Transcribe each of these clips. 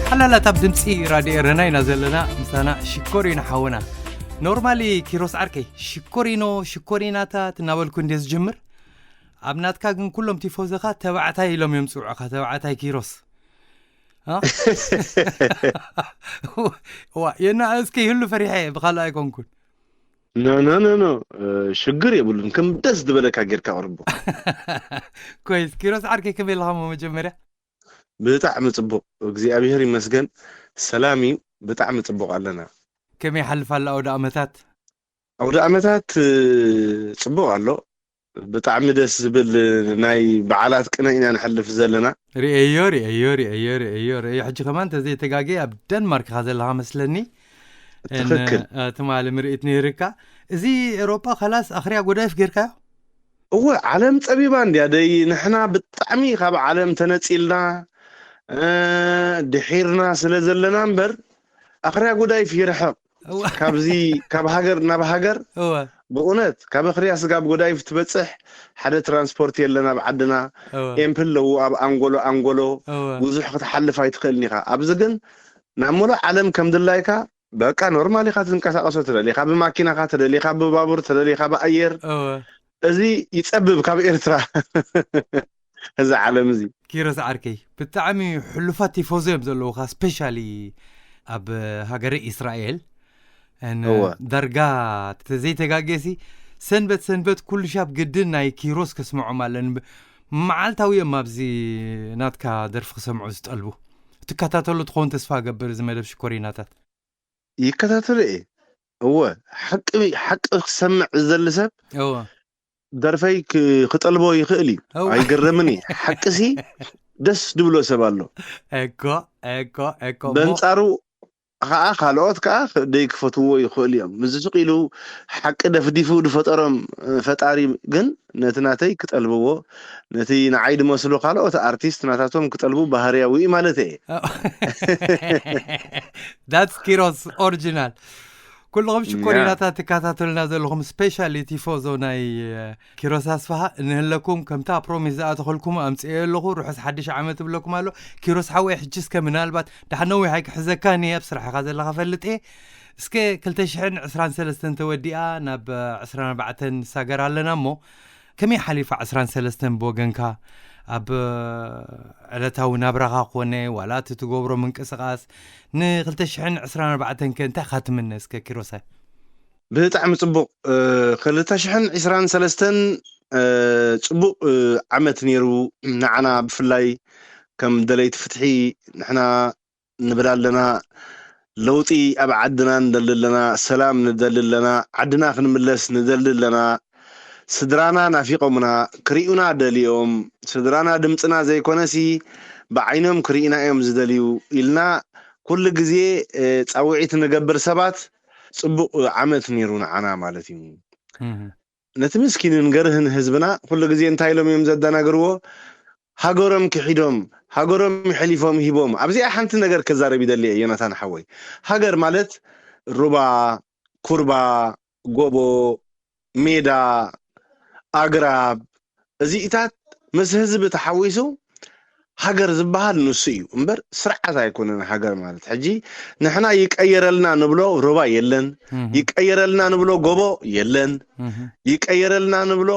ሓላላት ኣብ ድምፂ ራድዮ ኤረና ኢና ዘለና። ምሳና ሽኮሪኖ ሓውና። ኖርማሊ ኪሮስ ዓርከይ፣ ሽኮሪኖ ሽኮሪናታት እናበልኩ እንደ ዝጅምር፣ ኣብ ናትካ ግን ኩሎም ቲፎዘኻ ተባዕታይ ኢሎም እዮም ዝፅውዑኻ። ተባዕታይ ኪሮስ። ዋ፣ የና እስኪ ይህሉ ፈሪሐ፣ ብኻልእ ኣይኮንኩን። ኖ ኖ ኖ ኖ፣ ሽግር የብሉን። ከም ደስ ዝበለካ ጌርካ ቅርቡ። ኮይስ ኪሮስ ዓርከይ፣ ከመይ ኣለኻ? መጀመርያ ብጣዕሚ ጽቡቕ፣ እግዚኣብሔር ይመስገን፣ ሰላም እዩ። ብጣዕሚ ጽቡቕ ኣለና። ከመይ ይሓልፍ ኣሎ ኣውደ ኣመታት? ኣውደ ኣመታት ጽቡቕ ኣሎ። ብጣዕሚ ደስ ዝብል ናይ በዓላት ቅነ ኢና ንሕልፍ ዘለና። ርእየዮ፣ ርእየዮ፣ ርእየዮ፣ ርእየዮ፣ ርእየዮ። ሕጂ ከማን እንተዘይተጋግየ ኣብ ደንማርክ ኢኻ ዘለኻ መስለኒ። ትኽክል። ትማሊ ምርኢት ነይርካ። እዚ ኤሮጳ ከላስ ኣኽርያ ጎዳይፍ ጌርካዮ? እወ፣ ዓለም ጸቢባ እንድያ ደይ። ንሕና ብጣዕሚ ካብ ዓለም ተነጺልና፣ ድሒርና ስለ ዘለና እምበር፣ ኣኽርያ ጎዳይፍ ይርሕቕ። ካብዚ፣ ካብ ሃገር ናብ ሃገር፣ ብእውነት ካብ ኣኽርያ ስጋብ ጎዳይፍ ትበጽሕ ሓደ ትራንስፖርት የለን ኣብ ዓድና። ኤምፕል ኣለዉ ኣብ ኣንጎሎ፣ ኣንጎሎ ብዙሕ ክትሓልፍ ኣይትኽእልን ኢኻ። ኣብዚ ግን ናብ ሙሉእ ዓለም ከም ድላይካ በቃ ኖርማል ኢኻ ትንቀሳቐሶ። ትደሊ ኢኻ ብማኪናኻ፣ ትደሊ ኢኻ ብባቡር፣ ትደሊ ኢኻ ብኣየር። እዚ ይጸብብ ካብ ኤርትራ። እዚ ዓለም እዚ። ኪሮስ ዓርከይ፣ ብጣዕሚ ሕሉፋት ቲፎዞ እዮም ዘለዉኻ፣ ስፔሻሊ ኣብ ሃገረ ኢስራኤል። ዳርጋ ተዘይተጋጌሲ ሰንበት ሰንበት ኩሉ ሻብ ግድን ናይ ኪሮስ ከስምዖም ኣለኒ። መዓልታዊ እዮም ኣብዚ ናትካ ደርፊ ክሰምዑ ዝጠልቡ። ትከታተሎ ትኸውን ተስፋ ገብር እዚ መደብ ሽኮሪናታት። ይከታተሎ እየ። እወ፣ ሓቂ፣ ሓቂ ክሰምዕ ዝደሊ ሰብ እወ። ደርፈይ ክ-፣ ክጠልቦ ይኽእል እዩ። እወ። ኣይገረምን እዩ። ሓቂሲ ደስ ድብሎ ሰብ ኣሎ። እኮ፣ እኮ፣ እኮ። እሞ በንጻሩ ኸዓ ካልኦት ከኣ ክ-፣ ደይክፈትዎ ይኽእሉ እዮም። ምስዚ ስቕ ኢሉ ሓቂ ደፍዲፉ ዝፈጠሮም፣ እ፣ ፈጣሪ ግን ነቲ ናተይ ክጠልብዎ፣ ነቲ ንዓይ ዝመስሉ ካልኦት ኣርቲስት ናታቶም ክጠልቡ ባህርያዊ እዩ ማለት እየ። ዳትስ ኪሮስ ኦሪጂናል። ኩልኹም ሽኮሪናታት ትከታተሉና ዘለኹም፣ ስፔሻሊ ቲፎዞ ናይ፣ እ፣ ኪሮስ ኣስፍሃ እንህለኩም፣ ከምታ ፕሮሚስ ዝኣተኸልኩም ኣምፅኤ ኣለኹ። ርሑስ ሓድሽ ዓመት እብለኩም ኣሎ። ኪሮስ ሓወይ፣ ሕጂ እስከ ምናልባት ደሓን ነዊሕ ኣይክሕዘካን እየ፣ ኣብ ስራሕኻ ዘለኻ ፈልጥ እየ። እስከ ክልተ ሽሕን ዕስራን ሰለስተን ተወዲኣ ናብ ዕስራን ኣርባዕተን ንሳገር ኣለና እሞ፣ ከመይ ሓሊፋ ዕስራን ሰለስተን ብወገንካ? ኣብ ዕለታዊ ናብራኻ ኮነ ዋላ እቲ ትገብሮ ምንቅስቓስ ንክልተ ሽሕን ዕስራን ኣርባዕተን ከ እንታይ ኢኻ ትምነ እስከ ኪሮሳይ? ብጣዕሚ ጽቡቕ። እ፣ ክልተ ሽሕን ዕስራን ሰለስተን፣ እ፣ ጽቡቕ፣ እ፣ ዓመት ነይሩ። ንዓና ብፍላይ ከም ደለይቲ ፍትሒ ንሕና ንብል ኣለና። ለውጢ ኣብ ዓድና ንደሊ ኣለና። ሰላም ንደሊ ኣለና። ዓድና ክንምለስ ንደሊ ኣለና። ስድራና ናፊቖምና፣ ክሪኡና ደልዮም። ስድራና ድምጽና ዘይኮነሲ ብዓይኖም ክሪኡና እዮም ዝደልዩ ኢልና ኩሉ ግዜ፣ እ፣ ጻውዒት ንገብር ሰባት ጽቡቕ ዓመት ነይሩ ንዓና ማለት እዩ። እህ። ነቲ ምስኪንን ገርህን ህዝብና ኩሉ ግዜ እንታይ ኢሎም እዮም ዘደናግርዎ? ሃገሮም ክሒዶም፣ ሃገሮም የሕሊፎም ሂቦም። ኣብዚኣ ሓንቲ ነገር ክዛረብ ይደሊ እየ ዮናታን ሓወይ። ሃገር ማለት ሩባ፣ ኩርባ፣ ጎቦ፣ ሜዳ፣ ኣግራብ፣ እዚኢታት ምስ ህዝቢ ተሓዊሱ ሃገር ዝበሃል ንሱ እዩ እምበር ስርዓት ኣይኮነን። ሃገር ማለት ሕጂ ንሕና ይቀየረልና ንብሎ ሩባ የለን፣ እህ። ይቀየረልና ንብሎ ጎቦ የለን፣ እህ። ይቀየረልና ንብሎ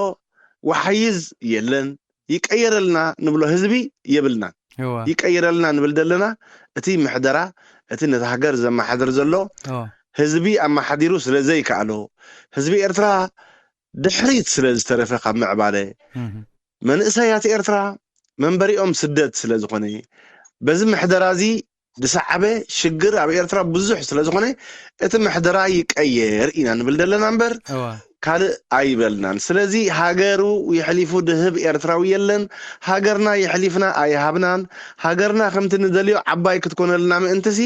ወሓይዝ የለን፣ ይቀየረልና ንብሎ ህዝቢ የብልናን። እዋ። ይቀየረልና ንብል ዘለና እቲ ምሕደራ፣ እቲ ነቲ ሃገር ዘመሓድር ዘሎ እዋ። ህዝቢ ኣመሓዲሩ ስለ ዘይከኣሎ፣ ህዝቢ ኤርትራ ድሕሪት ስለ ዝተረፈ ካብ ምዕባለ፣ እህ። መንእሰያት ኤርትራ መንበሪኦም ስደት ስለ ዝኾነ፣ በዚ ምሕደራ እዚ ዝሰዓበ ሽግር ኣብ ኤርትራ ብዙሕ ስለ ዝኾነ፣ እቲ ምሕደራ ይቀየር ኢና ንብል ዘለና እምበር፣ እዋ። ካልእ ኣይበልናን። ስለዚ ሃገሩ የሕሊፉ ድህብ ኤርትራዊ የለን። ሃገርና የሕሊፍና ኣይሃብናን። ሃገርና ከምቲ ንደልዮ ዓባይ ክትኮነልና ምእንትሲ፣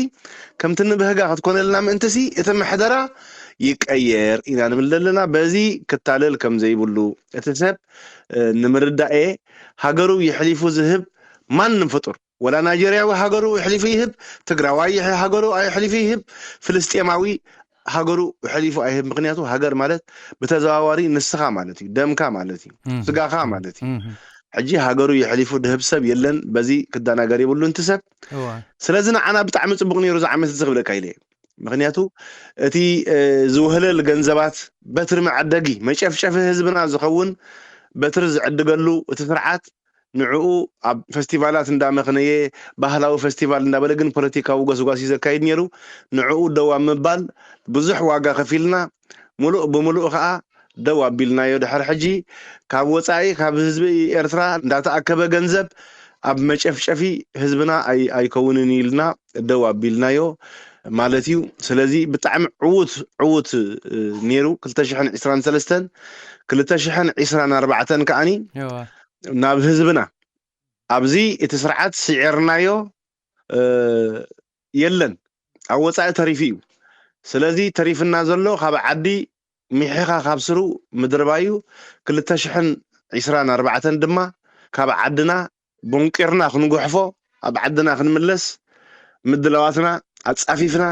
ከምቲ ንብህጋ ክትኮነልና ምእንትሲ፣ እቲ ምሕደራ ይቀየር ኢና ንብል ዘለና። በዚ ክታለል ከም ዘይብሉ፣ እቲ ሰብ፣ እ፣ ንምርዳኤ ሃገሩ የሕሊፉ ዝህብ ማንም ፍጡር፣ ወላ ናይጀርያዊ ሃገሩ የሕሊፉ ይህብ፣ ትግራዋይ የሕ-፣ ሃገሩ ኣየሕሊፉ ይህብ፣ ፍልስጤማዊ ሃገሩ የሕሊፉ ኣይህብ። ምኽንያቱ ሃገር ማለት ብተዘዋዋሪ ንስኻ ማለት እዩ፣ ደምካ ማለት እዩ፣ እህ። ስጋኻ ማለት እዩ። እህ። ሕጂ ሃገሩ የሕሊፉ ድህብ ሰብ የለን። በዚ ክደናገር የብሉን እቲ ሰብ። እዋ ስለዚ ንዓና ብጣዕሚ ጽቡቕ ነይሩ እዚ ዓመት እዚ ክብለካ ኢለ እየ። ምክንያቱ እቲ እ፣ ዝውህለል ገንዘባት በትሪ መዐደጊ መጨፍጨፊ ህዝብና ዝኸውን በትሪ ዝዕድገሉ እቲ ስርዓት ንዕኡ ኣብ ፈስቲቫላት እንዳመኽነየ ባህላዊ ፈስቲቫል እንዳበለ ግን ፖለቲካዊ ጎስጓስ እዩ ዘካይድ ነይሩ። ንዕኡ ደው ኣብ ምባል ብዙሕ ዋጋ ከፊልና ሙሉእ ብምሉእ ከዓ ደው ኣቢልናዮ። ድሕር ሕጂ ካብ ወፃኢ ካብ ህዝቢ ኤርትራ እንዳተኣከበ ገንዘብ ኣብ መጨፍጨፊ ህዝብና ኣይ- ኣይከውንን ኢልና ደው ኣቢልናዮ ማለት እዩ። ስለዚ ብጣዕሚ ዕዉት ዕዉት እ፣ ነይሩ። ክልተ ሽሕን ዕስራን ሰለስተን ክልተ ሽሕን ዕስራን ኣርባዕተን ከዓኒ እዋ ናብ ህዝብና ኣብዚ እቲ ስርዓት ስዒርናዮ እ፣ የለን ኣብ ወፃኢ ተሪፉ እዩ። ስለዚ ተሪፍና ዘሎ ካብ ዓዲ ሚሒኻ ካብ ስሩ ምድርባዩ። ክልተ ሽሕን ዕስራን ኣርባዕተን ድማ ካብ ዓድና ቦንቂርና ክንጉሕፎ ኣብ ዓድና ክንምለስ ምድላዋትና ኣጻፊፍና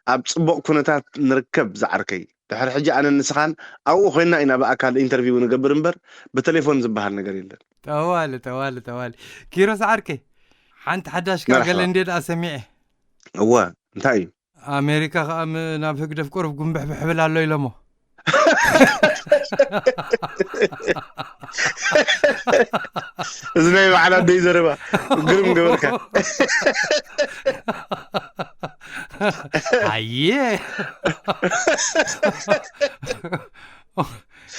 ኣብ ጽቡቕ ኩነታት ንርከብ ዝዓርከይ። ድሕሪ ሕጂ ኣነን ንስኻን ኣብኡ ኮይና ኢና ብኣካል ኢንተርቪው ንገብር እምበር ብቴሌፎን ዝበሃል ነገር የለን። ጠዋሊ ጠዋሊ ጠዋሊ ኪሮስ ዓርከይ፣ ሓንቲ ሓዳሽ ቃል ገለ መርሓባ። እንዴ ደኣ ሰሚዐ። እወ፣ እንታይ እዩ? ኣሜሪካ ከዓ ም- ናብ ህግደፍ ቁሩብ ጉንብሕብሕ ብል ኣሎ ኢሎሞ። እዚ ናይ በዓል ኣደይ ዘረባ ግርም ገበርካ። ኣየ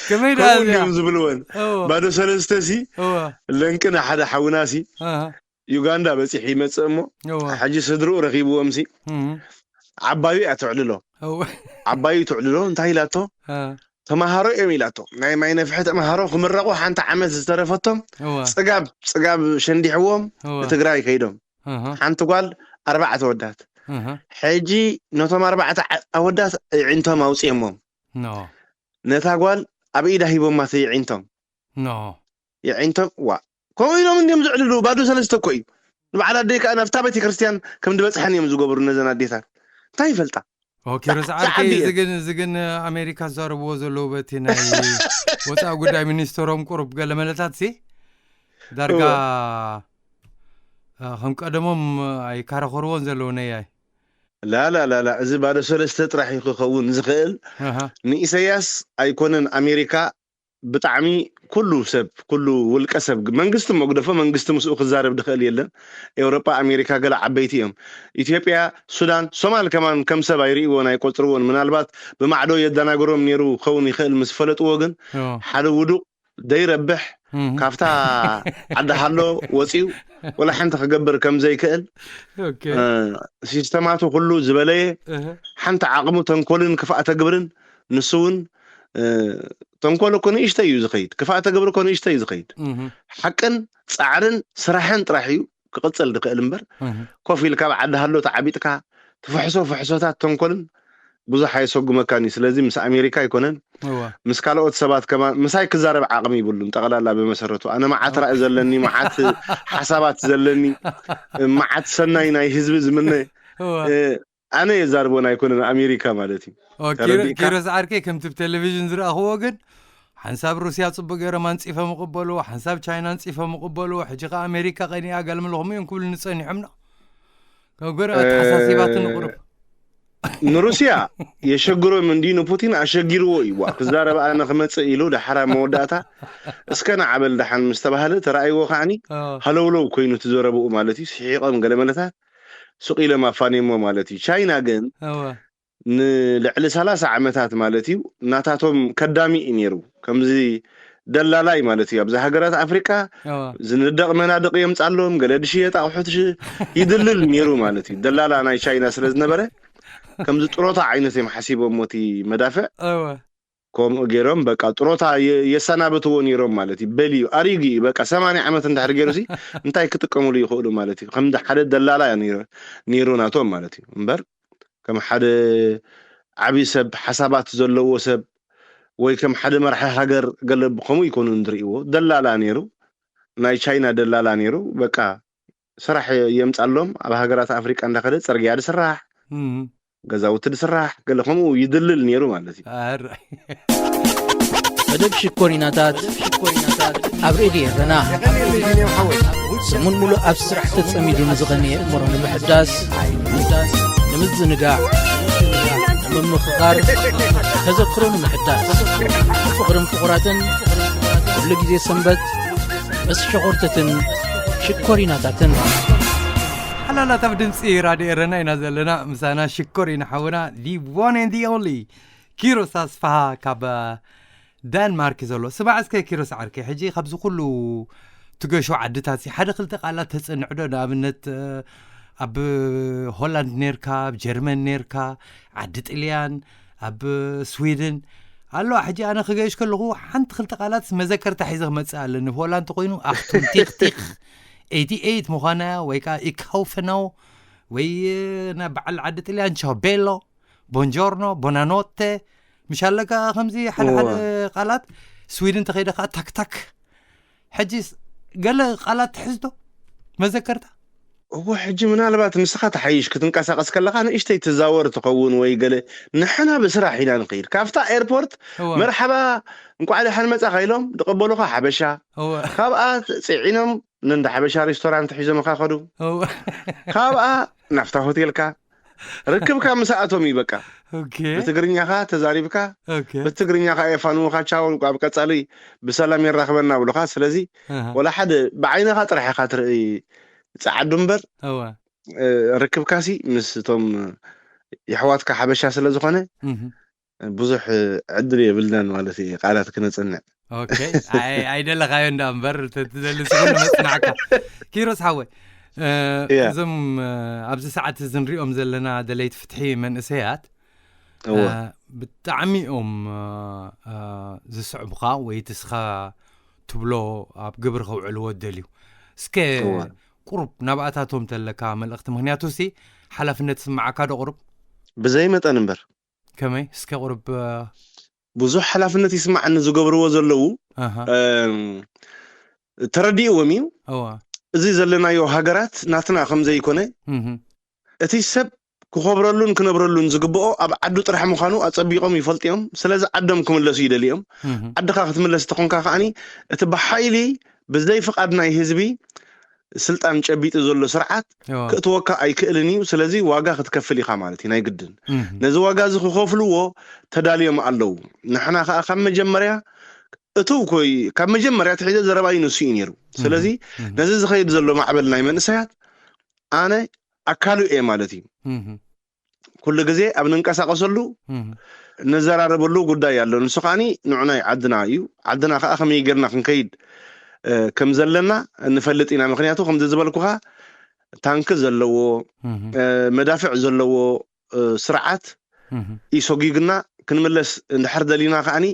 ከመይ ደኣ ከምኡ እዚኣ? እዮም ዝብልወን። እወ፣ ባዶ ሰለስተ ሲ እወ፣ ለንቅና ሓደ ሓውና ሲ ኣሃ፣ ዩጋንዳ በፂሑ ይመፅእ እሞ እወ፣ ሕጂ ስድርኡ ረኪብዎም ሲ እም፣ ዓባዩ እያ ትዕልሎ። እወ፣ ዓባዩ ትዕልሎ እንታይ ኢላቶ? አ፣ ተምሃሮ እዮም ኢላቶ። ናይ ማይ ነፍሒ ተምሃሮ ክምረቑ ሓንቲ ዓመት ዝተረፈቶም እወ፣ ፅጋብ ፅጋብ ሸንዲሕዎም እወ፣ ንትግራይ ከይዶም ኣሃ፣ ሓንቲ ጓል ኣርባዕተ ወዳት ኣሃ፣ ሕጂ ነቶም ኣርባዕተ ዓ- ኣወዳት ኣዒንቶም ኣውፅኦሞም ኖ ነታ ጓል ኣብ ኢዳ ሂቦማ እቲ የዒንቶም ኖ የዒንቶም ዋ ከምኡ ኢሎም እንዲም ዝዕልሉ ባዶ ሰለስተ እኮ እዩ። ንበዓል ኣደይ ከዓ ናብታ ቤተክርስትያን ከም ዝበፅሐን እዮም ዝገብሩ ነዘን ኣዴታት። እንታይ ይፈልጣ? ኦኬ ርስ ዓርከይ ዓዲ እየ። እዚ ግን እዚ ግን ኣሜሪካ ዝዛረብዎ ዘለዉ በቲ ናይ ወፃኢ ጉዳይ ሚኒስትሮም ቁሩብ ገለ መለታት ሲ ዳርጋ እወ። አ፣ ከም ቀደሞም ኣይካረኸርዎን ዘለዉ ነያይ ላላላላ እዚ ባዶ ሰለስተ ጥራሕ እዩ ክኸውን ዝኽእል። ኣሃ፣ ንኢሰያስ ኣይኮነን ኣሜሪካ ብጣዕሚ ኩሉ ሰብ ኩሉ ውልቀ ሰብ መንግስቲ መጉደፎ መንግስቲ ምስኡ ክዛረብ ድኽእል የለን። ኤውሮጳ ኣሜሪካ ገለ ዓበይቲ እዮም። ኢትዮጵያ ሱዳን ሶማል ከማን ከም ሰብ ኣይርእይዎን ኣይቆፅርዎን። ምናልባት ብማዕዶ የደናግሮም ነይሩ ክኸውን ይኽእል ምስ ፈለጥዎ ግን ዮ፣ ሓደ ውዱቕ ደይረብሕ እም፣ ካብታ ዓዲ ሃሎ ወፂኡ ወላ ሓንቲ ክገብር ከም ዘይክእል ኦኬ፣ እ፣ ሲስተማቱ ኩሉ ዝበለየ እህ፣ ሓንቲ ዓቕሙ ተንኮልን ክፍኣተ ግብርን ንሱ እውን እ፣ ተንኮል እኮ ንእሽተይ እዩ ዝኸይድ፣ ክፍኣተ ግብሪ እኮ ንእሽተይ እዩ ዝኸይድ። እህ፣ ሓቅን ፃዕርን ስራሕን ጥራሕ እዩ ክቕፅል ዝኽእል እምበር እህ፣ ኮፍ ኢልካ ኣብ ዓዲ ሃሎ ተዓቢጥካ ትፍሕሶ ፍሕሶታት ተንኮልን ብዙሕ ኣየሰጉመካን እዩ። ስለዚ ምስ ኣሜሪካ ኣይኮነን እወ፣ ምስ ካልኦት ሰባት ከማን ምሳይ ክዛረብ ዓቕሚ ይብሉን። ጠቕላላ ብመሰረቱ ኣነ መዓት ራኢ ዘለኒ፣ መዓት ሓሳባት ዘለኒ፣ መዓት ሰናይ ናይ ህዝቢ ዝምነ እወ። እ፣ ኣነ የዛርቦን ኣይኮነን ኣሜሪካ ማለት እዩ። ኦ፣ ኪሮ- ተረዲእካ? ኪሮስ ዓርከይ ከምቲ ብ ቴሌቪዥን ዝረኣኽዎ ግን ሓንሳብ ሩስያ ፅቡቅ ገይሮም ኣንፂፎም ይቕበልዎ፣ ሓንሳብ ቻይና ኣንፂፎም ይቕበልዎ። ሕጂ ከ ኣሜሪካ ቀኒኣ ገለመለ ከምኡ እዮም ክብሉኒ ፀኒሖም ና ካብ ገረ ኣተሓሳሲባትን ቁሩብ ንሩስያ የሸግሮም እንዲ ንፑቲን ኣሸጊርዎ እዩ። ዋ ክዛረብ ኣነ ክመፅእ ኢሉ ዳሓራ መወዳእታ እስከ ንዓበል ዳሓን ምስ ተባህለ ተራእይዎ ከዓኒ ኦ፣ ሃለውለው ኮይኑ ትዘረብኡ ማለት እዩ። ስሒቆም ገለመለታት ሱቅ ኢሎም ኣፋንዮሞ ማለት እዩ። ቻይና ግን እወ፣ ንልዕሊ ሰላሳ ዓመታት ማለት እዩ ናታቶም ከዳሚ እዩ ነይሩ። ከምዚ ደላላይ ማለት እዩ። ኣብዚ ሃገራት ኣፍሪቃ እወ፣ ዝንደቕ መናድቕ የምጻሎም፣ ገለ ድሽየጥ ኣቑሑት ሽ- ይድልል ነይሩ ማለት እዩ። ደላላ ናይ ቻይና ስለ ዝነበረ ከምዚ ጥሮታ ዓይነት እዮም ሓሲቦሞ እቲ መዳፍዕ እወ፣ ከምኡ ገይሮም በቃ ጥሮታ የ- የሰናብትዎ ነይሮም ማለት እዩ። በልዩ ኣሪጉ እዩ በቃ ሰማንያ ዓመት እንድሕር ገይሩ ሲ እንታይ ክጥቀምሉ ይኽእሉ ማለት እዩ። ከም ሓደ ደላላ እዩ ነይሩ- ነይሩ ናቶም ማለት እዩ እምበር ከም ሓደ ዓብዪ ሰብ ሓሳባት ዘለዎ ሰብ ወይ ከም ሓደ መራሒ ሃገር ገለ ብኸምኡ ይኮኑ ንሪእዎ። ደላላ ነይሩ፣ ናይ ቻይና ደላላ ነይሩ። በቃ ስራሕ የምፃሎም ኣብ ሃገራት ኣፍሪቃ እንዳኸደ ፅርግያ ድስራሕ እም፣ ገዛውቲ ድስራሕ ገለ ከምኡ ይድልል ነይሩ ማለት እዩ። ኣራይ መደብ ሽኮሪናታት ኣብ ሬድዮ ኤረና። ሰሙን ሙሉእ ኣብ ስራሕ ተጸሚዱ ንዝቐነየ እምሮ ንምሕዳስ፣ ንምዝንጋዕ፣ ንምምኽኻር፣ ተዘክሮ ንምሕዳስ፣ ፍቕርን ፍቑራትን፣ ኩሉ ግዜ ሰንበት ምስ ሸኾርተትን ሽኮሪናታትን። ሓላላት ኣብ ድምፂ ራድዮ ኤረና ኢና ዘለና። ምሳና ሽኮሪና ሓውና፣ the one and the only ኪሮስ ኣስፍሃ ካብ ዳንማርክ ዘሎ። ስማዕ እስከ ኪሮስ ዓርከይ፣ ሕጂ ካብዚ ኩሉ ትገሾ ዓድታት ሲ ሓደ ክልተ ቃላት ተጽንዕ ዶ? ንኣብነት ኣብ ሆላንድ ኔርካ፣ ኣብ ጀርመን ኔርካ፣ ዓዲ ጥልያን፣ ኣብ ስዊድን ኣሎ። ሕጂ ኣነ ክገይሽ ከለኹ ሓንቲ ክልተ ቃላት መዘከርታ ሒዘ ክመጽእ ኣለኒ። ሆላንድ ተኮይኑ ኣኽቱም ቲኽ ቲኽ፣ ኤይቲ ኤይት ምዃና ወይ ከዓ ኢካውፈነው ወይ ና በዓል ዓዲ ጥልያን ቻው ቤሎ፣ ቦንጆርኖ፣ ቦናኖቴ፣ ምሽ ኣለካ ከምዚ ሓደ ሓደ ቃላት። ስዊድን ተኸይደ ከዓ ታክታክ። ሕጂ ገለ ቃላት ትሕዝቶ መዘከርታ? እዎ፣ ሕጂ ምናልባት ንስኻ ተሓይሽ ክትንቀሳቐስ ከለኻ ንእሽተይ ትዛወር ትኸውን ወይ ገለ። ንሕና ብስራሕ ኢና ንኸይድ። ካብታ ኤርፖርት እወ። መርሓባ፣ እንቋዕ ደሓን መጻኻ ኢሎም ዝቐበሉኻ ሓበሻ። እወ። ካብኣ ጽዒኖም ነንዳ ሓበሻ ሬስቶራንት ሒዞምኻ ከዱ። እወ። ካብኣ ናፍታ ሆቴልካ ርክብካ ምስኣቶም እዩ በቃ። ኦኬ። ብትግርኛኻ ተዛሪብካ፣ ኦኬ። ብትግርኛኻ የፋንውኻ፣ ቻው፣ ኣብ ቀጻሊ ብሰላም የራኽበና ብሉኻ። ስለዚ ኣሃ። ወላ ሓደ ብዓይንኻ ጥራሕ ኢኻ ትርኢ ጸዓዱ እምበር፣ እወ። እ፣ ርክብካሲ ምስ እቶም የሕዋትካ ሓበሻ ስለ ዝኾነ፣ እህ። ብዙሕ ዕድል የብልናን ማለት እዩ፣ ቃላት ክነጽንዕ። ኦኬ። ኣይ-፣ ኣይደለኻዮ እንዳ እምበር፣ ተ-፣ ትደሊ ንስኹም መጽናዕካ። ኪሮስ ሓወይ፣ እ፣ ያ። እዞም፣ እ፣ ኣብዚ ሰዓት እዚ ንሪኦም ዘለና ደለይቲ ፍትሒ መንእሰያት፣ እወ። እ፣ ብጣዕሚ እዮም፣ እ፣ እ፣ ዝስዕቡኻ ወይ እቲ እስኻ ትብሎ ኣብ ግብሪ ከውዕልዎ ዝደልዩ። እስከ እወ። ቁሩብ ናብኣታቶም ተለካ መልእኽቲ፣ ምኽንያቱ ሲ ሓላፍነት ይስምዓካ ዶ ቁሩብ? ብዘይ መጠን እምበር። ከመይ? እስከ ቁሩብ፣ እ፣ ብዙሕ ሓላፍነት ይስምዓኒ ዝገብርዎ ዘለዉ፣ ኣሃ። እም፣ ተረዲእዎም እዩ። እዋ። እዚ ዘለናዮ ሃገራት ናትና ከም ዘይኮነ፣ እህ። እቲ ሰብ ክኸብረሉን ክነብረሉን ዝግብኦ ኣብ ዓዱ ጥራሕ ምዃኑ ኣጸቢቖም ይፈልጡ እዮም። ስለዚ ዓዶም ክምለሱ ይደልዩ እዮም። እህ። ዓድኻ ክትምለስ ተኾንካ ከኣኒ፣ እቲ ብሓይሊ ብዘይ ፍቓድ ናይ ህዝቢ ስልጣን ጨቢጡ ዘሎ ስርዓት እዋ። ክእትወካ ኣይክእልን እዩ። ስለዚ ዋጋ ክትከፍል ኢኻ ማለት እዩ፣ ናይ ግድን። እህ። ነዚ ዋጋ እዚ ክኸፍልዎ ተዳልዮም ኣለዉ። ንሕና ከኣ ካብ መጀመርያ እቱ ኮይ-፣ ካብ መጀመርያ ትሒዘ ዘረባይ ንሱ እዩ ነይሩ። ስለዚ እህ። ነዚ ዝኸይድ ዘሎ ማዕበል ናይ መንእሰያት ኣነ ኣካሉ እየ ማለት እዩ። እህ። ኩሉ ግዜ ኣብ ንንቀሳቐሰሉ እህ። ንዘራረበሉ ጉዳይ ኣሎ። ንሱ ከኣኒ ንዑናይ ዓድና እዩ። ዓድና ከኣ ከመይ ጌርና ክንከይድ፣ እ፣ ከም ዘለና ንፈልጥ ኢና። ምኽንያቱ ከምዚ ዝበልኩኻ ታንኪ ዘለዎ፣ እህ። እ፣ መዳፍዕ ዘለዎ፣ እ፣ ስርዓት እህ። ኢሶጊግና ክንምለስ እንድሕር ደሊና ከኣኒ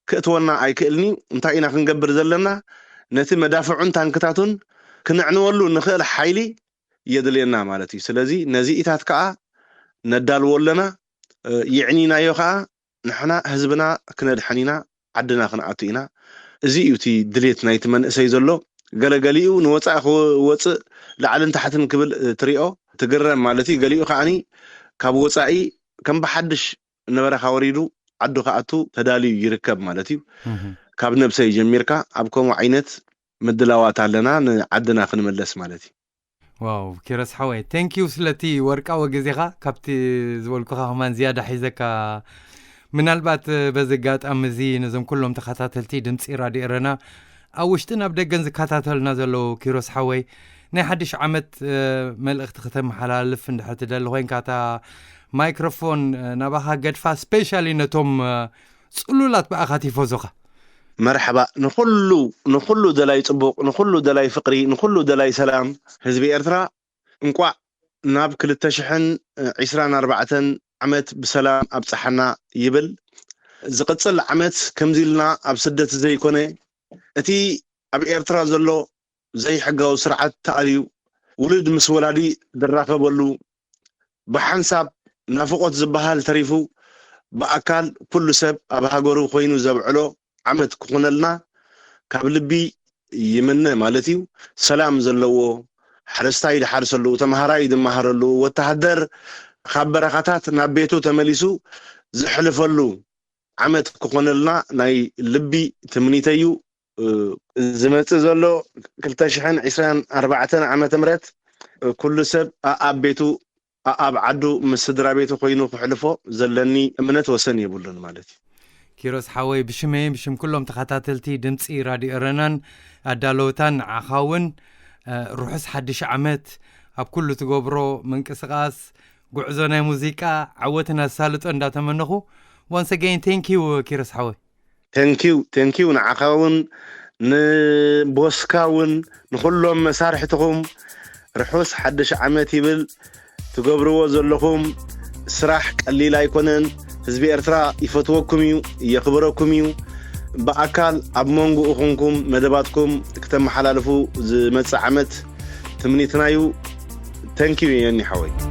ክእትወና ኣይክእልን እዩ። እንታይ ኢና ክንገብር ዘለና? ነቲ መዳፍዑን ታንክታቱን ክነዕንወሉ ንኽእል ሓይሊ የድልየና ማለት እዩ። ስለዚ ነዚ ኢታት ከኣ ነዳልዎ ኣለና። እ፣ የዕኒናዮ ከኣ ንሕና ህዝብና ክነድሕን ኢና፣ ዓድና ክንኣቱ ኢና። እዚ እዩ እቲ ድሌት ናይቲ መንእሰይ ዘሎ። ገለገሊኡ ንወጻኢ ክወጽእ ላዕልን ታሕትን ክብል፣ እ፣ ትሪኦ፣ ትግረም ማለት እዩ። ገሊኡ ከኣኒ ካብ ወጻኢ ከም ብሓድሽ ነበረኻ ወሪዱ ዓዱ ክኣቱ ተዳልዩ ይርከብ ማለት እዩ። እህ። ካብ ነብሰይ ጀሚርካ ኣብ ከምኡ ዓይነት ምድላዋት ኣለና ንዓድና ክንምለስ ማለት እዩ። ዋው፣ ኪሮስ ሓወይ፣ thank you ስለቲ ወርቃዊ ግዜኻ። ካብቲ ዝበልኩኻ ከማን ዝያዳ ሒዘካ። ምናልባት በዚ ኣጋጣሚ እዚ ነዞም ኩሎም ተኸታተልቲ ድምፂ ራድዮ ኤረና ኣብ ውሽጥን ኣብ ደገን ዝከታተሉና ዘለዉ፣ ኪሮስ ሓወይ፣ ናይ ሓድሽ ዓመት፣ እ፣ መልእኽቲ ከተመሓላልፍ እንድሕር ትደሊ ኮይንካ፣ እታ ማይክሮፎን፣ እ፣ ናባኻ ገድፋ፣ ስፔሻሊ ነቶም፣ እ፣ ጽሉላት ብኣኻ ቲፎዞኻ። መርሐባ ንኹሉ፣ ንኹሉ ደላይ ጽቡቕ፣ ንኹሉ ደላይ ፍቕሪ፣ ንኹሉ ደላይ ሰላም ህዝቢ ኤርትራ፣ እንቋዕ ናብ ክልተ ሽሕን ዕስራን ኣርባዕተን ዓመት ብሰላም ኣብጽሓና ይብል። ዝቕጽል ዓመት ከምዚ ኢልና ኣብ ስደት ዘይኮነ፣ እቲ ኣብ ኤርትራ ዘሎ ዘይሕጋዊ ስርዓት ተኣልዩ፣ ውሉድ ምስ ወላዲ ዝራኸበሉ፣ ብሓንሳብ ናፍቖት ዝበሃል ተሪፉ፣ ብኣካል ኩሉ ሰብ ኣብ ሃገሩ ኮይኑ ዘብዕሎ ዓመት ክኹነልና ካብ ልቢ ይምነ ማለት እዩ። ሰላም ዘለዎ፣ ሓረስታይ ዝሓርሰሉ፣ ተምሃራይ ዝመሃረሉ፣ ወተሃደር ካብ በረኻታት ናብ ቤቱ ተመሊሱ ዘሕልፈሉ ዓመት ክኾነልና ናይ ልቢ ትምኒተይ እዩ። ዝመጽእ ዘሎ ክልተ ሽሕን ዕስራን ኣርባዕተን ዓመተ ምህረት ኩሉ ሰብ ኣኣብ ቤቱ ኣኣብ ዓዱ ምስ ስድራ ቤቱ ኮይኑ ክሕልፎ ዘለኒ እምነት ወሰን የብሉን ማለት እዩ። ኪሮስ ሓወይ፣ ብሽመይን ብሽም ኩሎም ተኸታተልቲ ድምፂ ራድዮ ኤረናን ኣዳለውታን ንዓኻ እውን ርሑስ ሓድሽ ዓመት፣ ኣብ ኩሉ ትገብሮ ምንቅስቃስ ጉዕዞ ናይ ሙዚቃ ዓወትን ኣሳልጦ እንዳተመነኹ፣ once again thank you ኪሮስ ሓወይ። Thank you thank you ንዓኻ እውን ንቦስካ እውን ንኩሎም መሳርሕትኹም ርሑስ ሓድሽ ዓመት ይብል። ትገብርዎ ዘለኹም ስራሕ ቀሊል ኣይኮነን። ህዝቢ ኤርትራ ይፈትወኩም እዩ፣ የኽብረኩም እዩ። ብኣካል ኣብ መንጎኡ ኹንኩም መደባትኩም ክተመሓላልፉ ዝመጽእ ዓመት ትምኒትና እዩ። Thank you ዮኒ ሓወይ።